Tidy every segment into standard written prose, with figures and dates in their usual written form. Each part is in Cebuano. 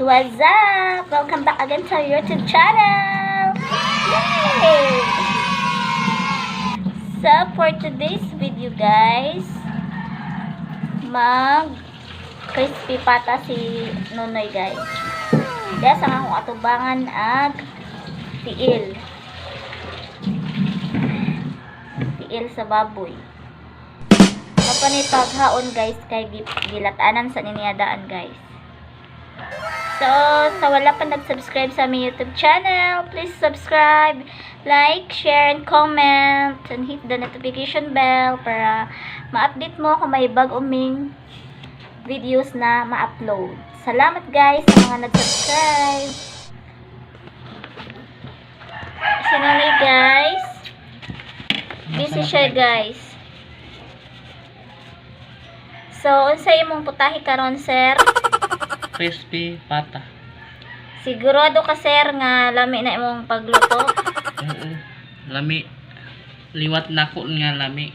What's up? Welcome back again to our YouTube channel! Yay! So, for today's video, guys, mag crispy pata si Nonoy, guys. Kaya sa akong atubangan ag tiil. Tiil sa baboy. Mapanay paghaon, guys, kay gilatanan sa niniyadaan, guys. So, sa wala pa nag-subscribe sa aming YouTube channel, please subscribe, like, share, and comment, and hit the notification bell para ma-update mo kung may bago ming videos na ma-upload. Salamat, guys, sa mga nag-subscribe. Si Nonoy, guys. Busy siya, guys. So, unsa imong putahe karon, sir? Crispy pata. Sigurado ka, sir, nga lami na imong pagluto? Oo. Lami. Liwat nako nga lami.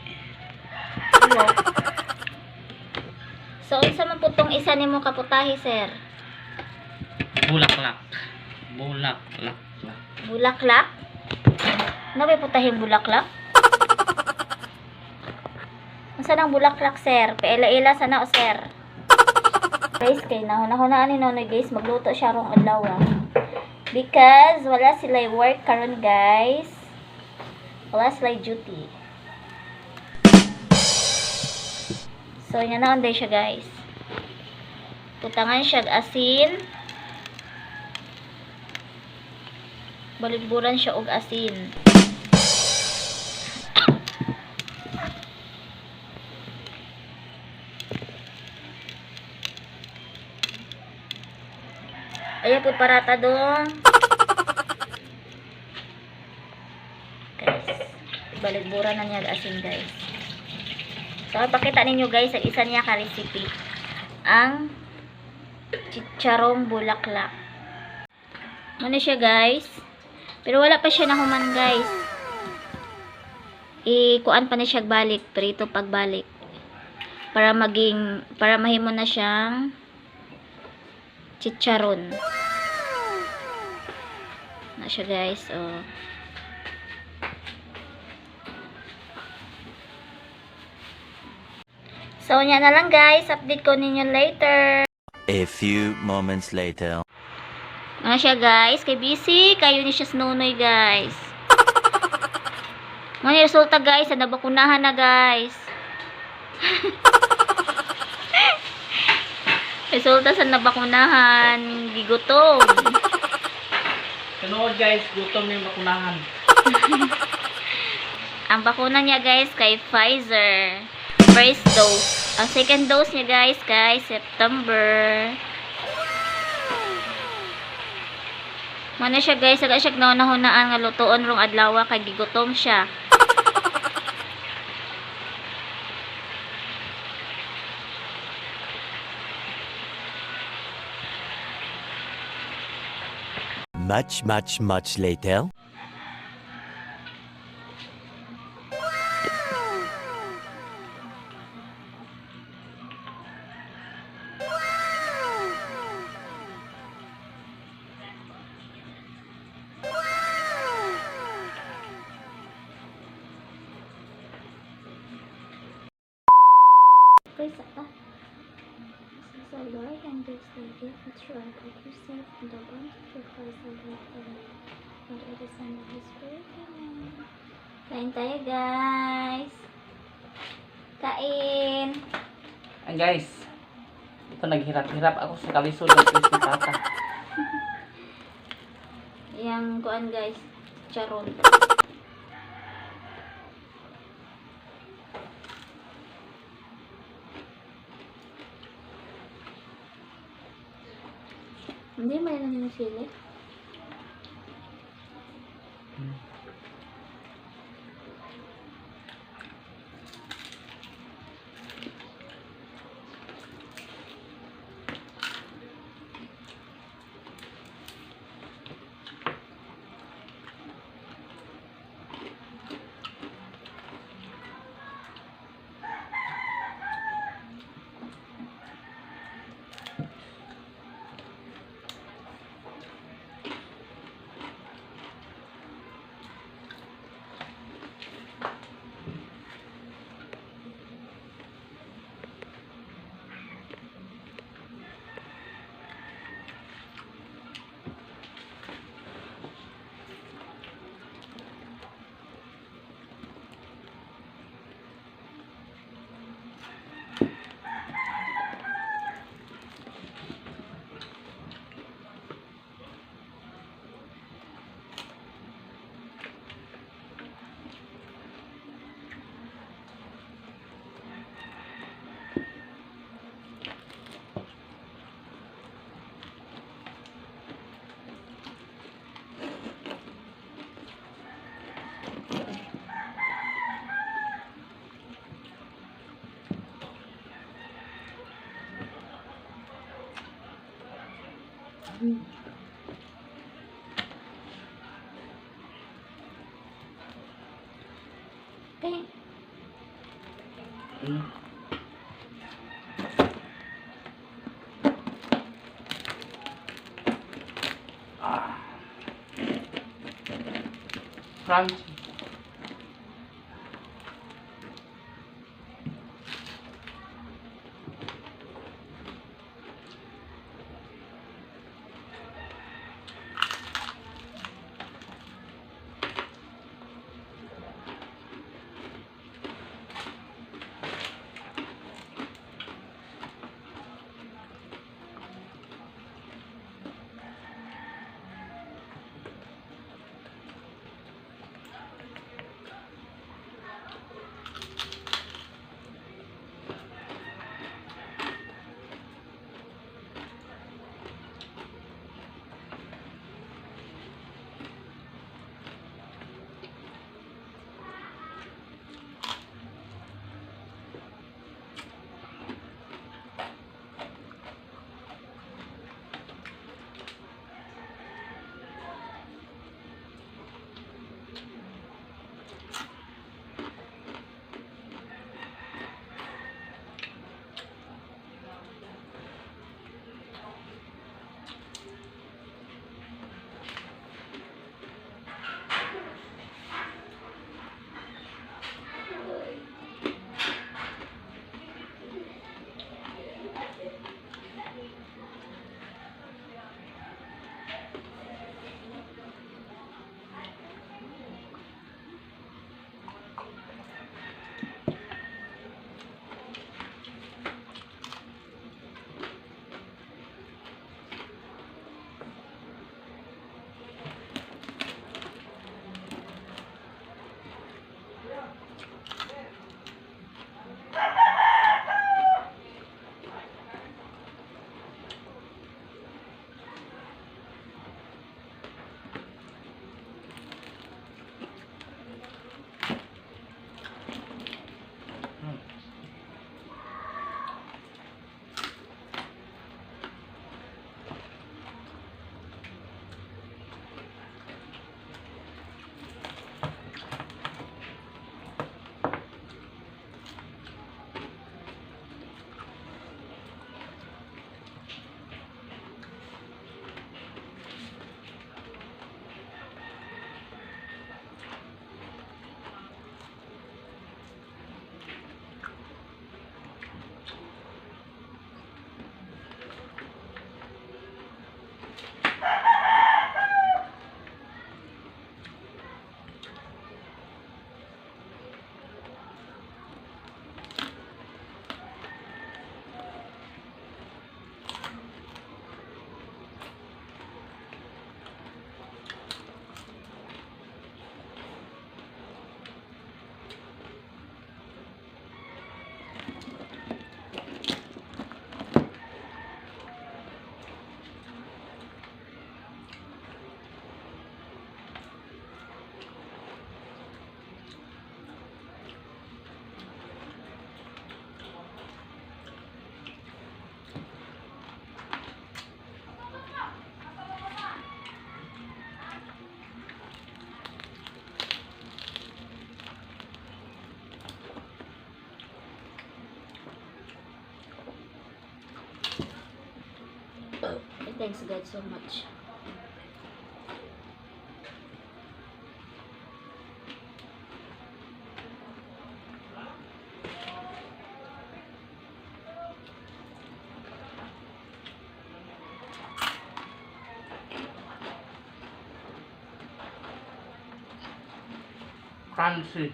Wow. So, unsa man putong isa nimo kaputahe, sir? Bulaklak. Bulaklak. Bulaklak? Ano ba putahing bulaklak? Unsa nang bulaklak, sir? Paila-ila sana o, sir? Guys, kay nahuna-hunaan ni Nonoy, guys, magluto siya rong adlaw, ah. Because wala sila work karon, guys. Wala sila duty. So, yan na siya, guys. Putangan siya og asin. Baligburan siya og asin. Ayaw po parata doon. Guys, baligburan na niya asin, guys. So, pakita ninyo, guys, ang isa niya ka recipe. Ang chicharong bulaklak. Ano siya, guys? Pero wala pa siya nahuman, guys. I-kuan pa na siya balik, prito pagbalik. Para mahimo na siyang chicharon. Na siya, guys. Oh. So, nya na lang, guys. Update ko ninyo later. A few moments later. Ano siya, guys? Kay busy. Kayo ni siya sa Nonoy, guys. Mga resulta, guys. Sa nabakunahan na, guys. Resulta sa nabakunahan. Gigutom. Tinuod, guys, gutom na yung bakunahan. Ang bakuna niya, guys, kay Pfizer. First dose. Ang second dose niya, guys, kay September. Muna siya, guys, aga siya naunahunaan nga lutoon rong adlaw kay gigutom siya. Much, much, much later. Praise Allah. So Lord, and this the gift which you are good yourself and the one to Christ our Lord, and the Son of the Spirit. Amen. Kain tayo, guys. Kain. And guys, ito naghirap-hirap ako sa kalisod ng crispy pata. Yang kuan, guys, charon. Hindi, may lang yung sili. Okay. Ah. Crunchy. Thanks God so much. Crunchy.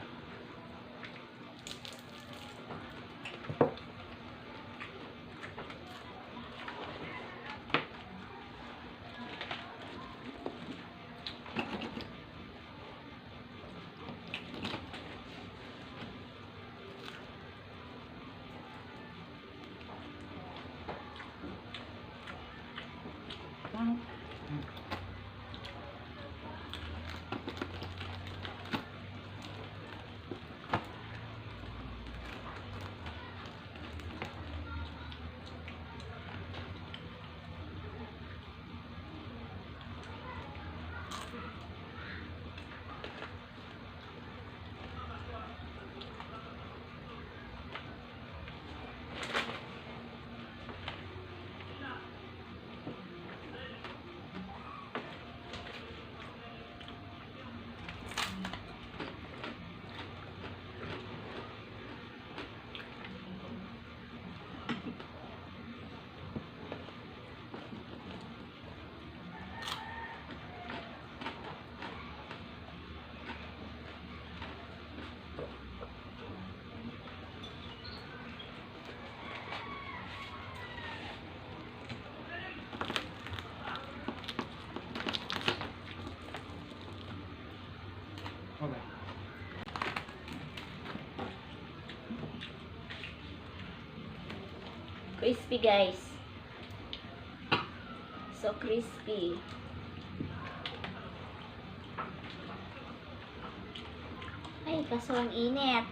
Okay. Crispy, guys. So crispy. Ay, kaso ang init.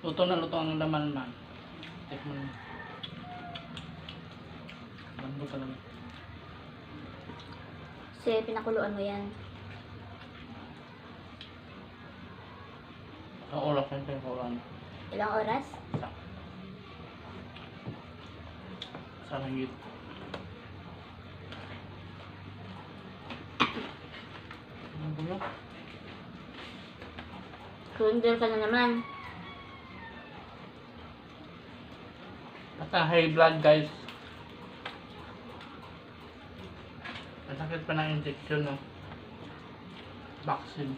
Luto na luto ang laman, man. Tikman mo. Lambot talaga. Kasi pinakuluan mo yan. Sa oras yung pinakuluan. Ilang oras? Isa. Sa hangit. Ano ba yun? Surrender ka na naman. Basta high blood, guys. Ang sakit pa ng injection, no? Vaccine.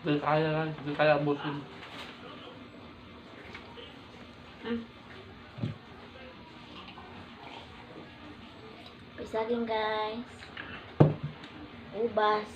Hindi kaya, guys. Hindi kaya abusin. May saging, guys. Ubas.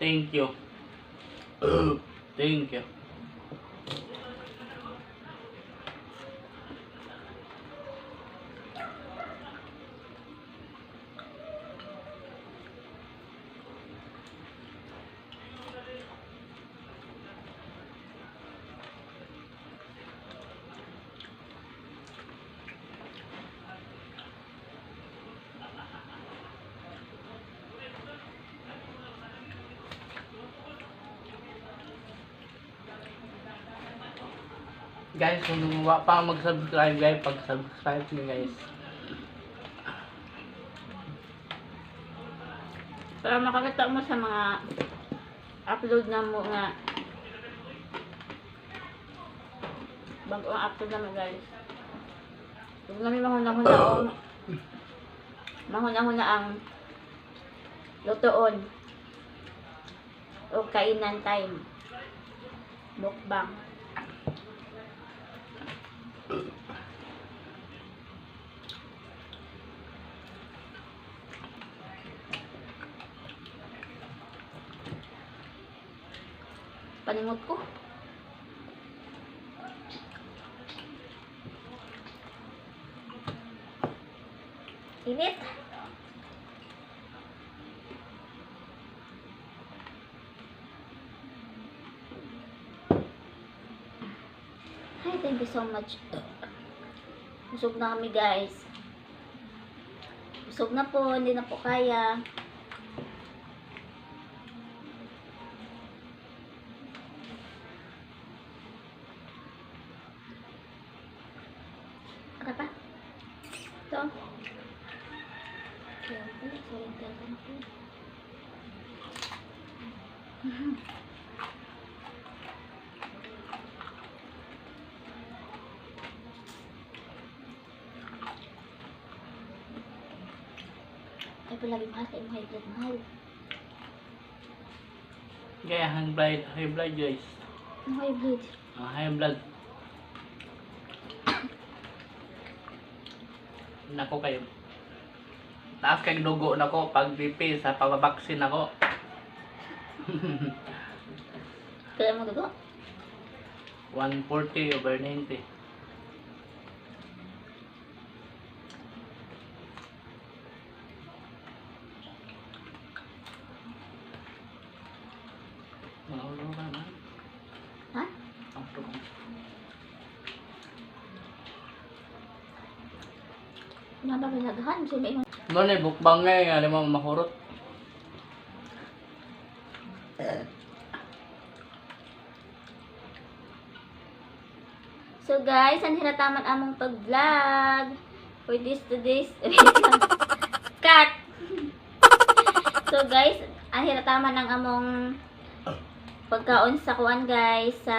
Thank you. Thank you. Guys, kung gumawa pa mag-subscribe, guys, pag-subscribe nyo, guys. Para makakita mo sa mga upload na mo nga bagong upload na mo, guys. Huwag namin mahuna-huna ang mahuna-huna ang lutoon o kainan time. Mukbang. Paningot ko. Init. Hi, thank you so much. Busog na kami, guys. Busog na po, hindi na po kaya. Okay pa? Ito. Kaya pala, surrender ka na po. Ay, palagi mahal, kay mahal, mahal. Kaya high blood, guys. Ang high blood. Ang high blood. Nako kayo. Taas kay dugo nako pag BP sa pababaksin ako. Kaya mo dugo? 140 over 90. Mga ka na. Ha? Ang tulog. Nababilaghan. So, may Mo na bukbang nga nga lima mahurot. So guys, ang hinataman among pag-vlog for this today's cut. So guys, ang hinataman ang among pagkaon sa kuan, guys, sa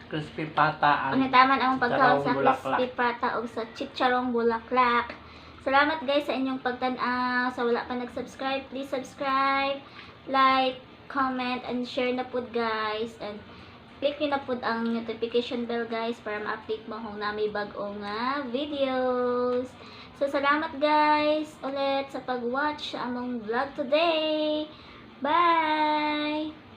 Crispy pata ang hinataman among pagkaon sa chicharong bulaklak. crispy pata o sa chicharong bulaklak. Salamat guys sa inyong pagtan-aw. Sa wala pa nag-subscribe, please subscribe, like, comment, and share na pud, guys. And click nyo na pud ang notification bell, guys, para ma-update mo kung nami bag-o nga videos. So salamat guys ulit sa pag-watch sa among vlog today. Bye!